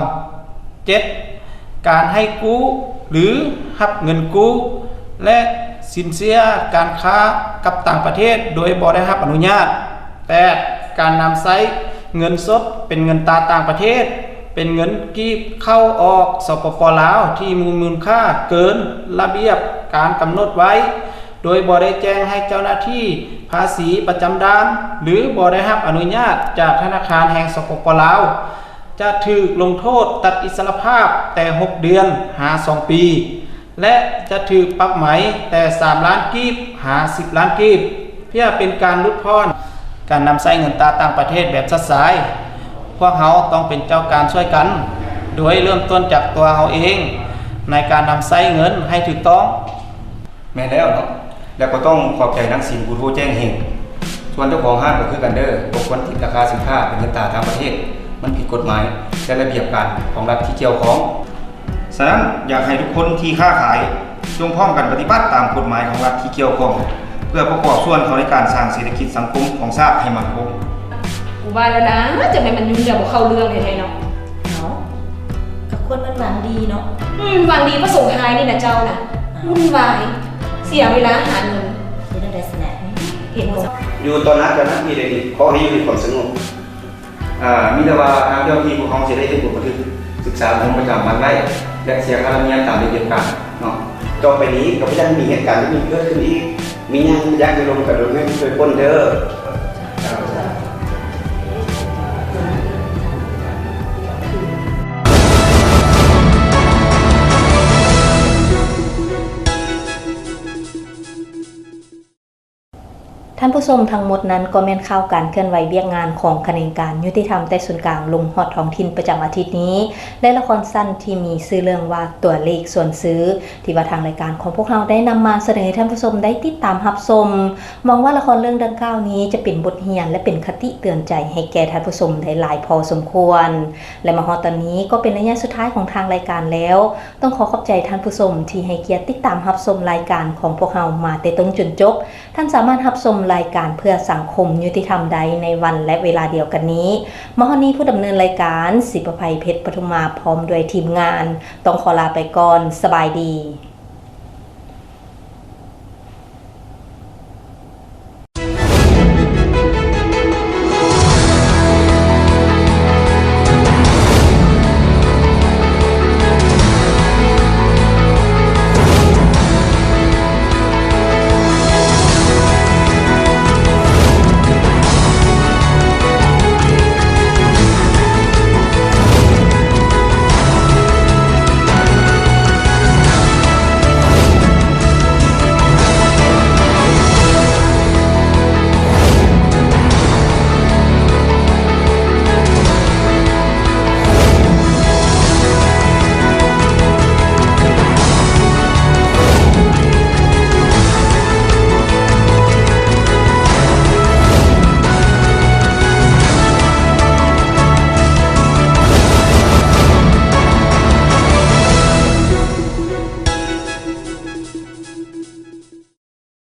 ເຈັດ ການໃຫ້ກູ້ ຫຼື ຮັບເງິນກູ້ ແລະ ສິນເຊື່ອການຄ້າກັບຕ່າງປະເທດໂດຍບໍ່ໄດ້ຮັບອະນຸຍາດ. ແປດ ການນຳໃຊ້ເງິນສົດເປັນເງິນຕາຕ່າງປະເທດ, ເປັນເງິນກີບເຂົ້າອອກ ສປປ ລາວ ທີ່ມີມູນຄ່າເກີນລະບຽບການກຳນົດໄວ້ ໂດຍບໍ່ໄດ້ແຈ້ງໃຫ້ເຈົ້າໜ້າທີ່ພາສີປະຈຳດ່ານ ຫຼື ບໍ່ໄດ້ຮັບອະນຸຍາດຈາກທະນາຄານແຫ່ງ ສປປ ລາວ ຈະຖືກລົງໂທດຕັດອິດສະລະພາບແຕ່ຫົກເດືອນຫາສອງປີ ແລະ ຈະຖືກປັບໃໝແຕ່ສາມລ້ານກີບຫາສິບລ້ານກີບ ເພື່ອເປັນການຫຼຸດຜ່ອນ. ການນຳໃຊ້ເງິນຕາຕ່າງປະເທດແບບຊັດຊາຍ ພວກເຮົາຕ້ອງເປັນເຈົ້າການຊ່ວຍກັນ ໂດຍເລີ່ມຕົ້ນຈາກຕົວເຮົາເອງ ໃນການນຳໃຊ້ເງິນໃຫ້ຖືກຕ້ອງ. ແມ່ນແລ້ວເນາະ ແລະ ກໍຕ້ອງຂອບໃຈນາງສິນຜູ້ໂທແຈ້ງເຫດ. ສ່ວນເຈົ້າຂອງຮ້ານກໍຄືກັນເດີ ບໍ່ຄວນຕິດລາຄາສິນຄ້າເປັນເງິນຕາຕ່າງປະເທດ ມັນຜິດກົດໝາຍ ແລະ ລະບຽບການຂອງລັດທີ່ກ່ຽວຂ້ອງ. ສະນັ້ນ ຢາກໃຫ້ທຸກຄົນທີ່ຄ້າຂາຍ ຈົ່ງພ້ອມກັນປະຕິບັດຕາມກົດໝາຍຂອງລັດທີ່ກ່ຽວຂ້ອງ ເພື່ອປະກອບສ່ວນເຂົ້າໃນການສ້າງເສດຖະກິດສັງຄົມຂອງຊາດໃຫ້ໝັ້ນຄົງ. ກູວ່າແລ້ວນະ ຈັ່ງໃດມັນຫຍຸ້ງ ເລື່ອງບໍ່ເຂົ້າເລື່ອງແທ້ໆເນາະ. ເອົ້າ ກະຄົນມັນຫວັງດີເນາະ. ອືມ ຫວັງດີປະສົງຮ້າຍນີ້ນະເຈົ້ານະ. ວຸ່ນວາຍ ເສຍເວລາຫາເງິນ. ເຮັດຈັ່ງໃດຊັ້ນນະ? ເຫັນບໍ່? ຢູ່ຕໍ່ໜ້າເຈົ້າໜ້າທີ່ເດນີ້ ຂໍໃຫ້ຢູ່ໃນຄວາມສະຫງົບ. ອາ ມີແຕ່ວ່າທາງເຈົ້າໜ້າທີ່ພວກເຮົາຊິໄດ້ເຮັດບົດບັນທຶກສຶກສາອົບຮົມປະຈຳວັນໄວ້ ແລະ ເສຍຄ່າທຳນຽມຕາມລະບຽບການເນາະ. ຕໍ່ໄປນີ້ກໍບໍ່ຢາກໃຫ້ມີເຫດການແບບນີ້ເກີດຂຶ້ນອີກ. ມີຫຍັງຢາກໃຫ້ລົມກັນໂດຍເງິນຊ່ວຍປົນເດີ. ທ່ານຜູ້ຊົມ, ທັງໝົດນັ້ນກໍແມ່ນຂ່າວການເຄື່ອນໄຫວວຽກງານຂອງຂະແໜງການຍຸຕິທຳແຕ່ສູນກາງລົງຮອດທ້ອງຖິ່ນປະຈຳອາທິດນີ້ ແລະ ລະຄອນສັ້ນທີ່ມີຊື່ເລື່ອງວ່າ ຕົວເລກສ່ວນຊື່ ທີ່ວ່າທາງລາຍການຂອງພວກເຮົາໄດ້ນຳມາສະເໜີໃຫ້ທ່ານຜູ້ຊົມໄດ້ຕິດຕາມຮັບຊົມ. ຫວັງວ່າລະຄອນເລື່ອງດັ່ງກ່າວນີ້ຈະເປັນບົດຮຽນ ແລະ ເປັນຄະຕິເຕືອນໃຈໃຫ້ແກ່ທ່ານຜູ້ຊົມໄດ້ຫຼາຍພໍສົມຄວນ. ແລະ ມາຮອດຕອນນີ້ກໍເປັນໄລຍະສຸດທ້າຍຂອງທາງລາຍການແລ້ວ. ຕ້ອງຂໍຂອບໃຈທ່ານຜູ້ຊົມທີ່ໃຫ້ກຽດຕິດຕາມຮັບຊົມລາຍການຂອງພວກເຮົາມາແຕ່ຕົ້ນຈົນຈົບ. ທ່ານສາມາດຮັບຊົມລາຍການເພື່ອສັງຄົມຍຸຕິທຳໄດ້ໃນວັນ ແລະ ເວລາດຽວກັນນີ້. ມາຮອດນີ້ຜູ້ດຳເນີນລາຍການ ສີປະໄພ ເພັດປະທຸມມາ ພ້ອມດ້ວຍທີມງານ ຕ້ອງຂໍລາໄປກ່ອນ. ສະບາຍດີ.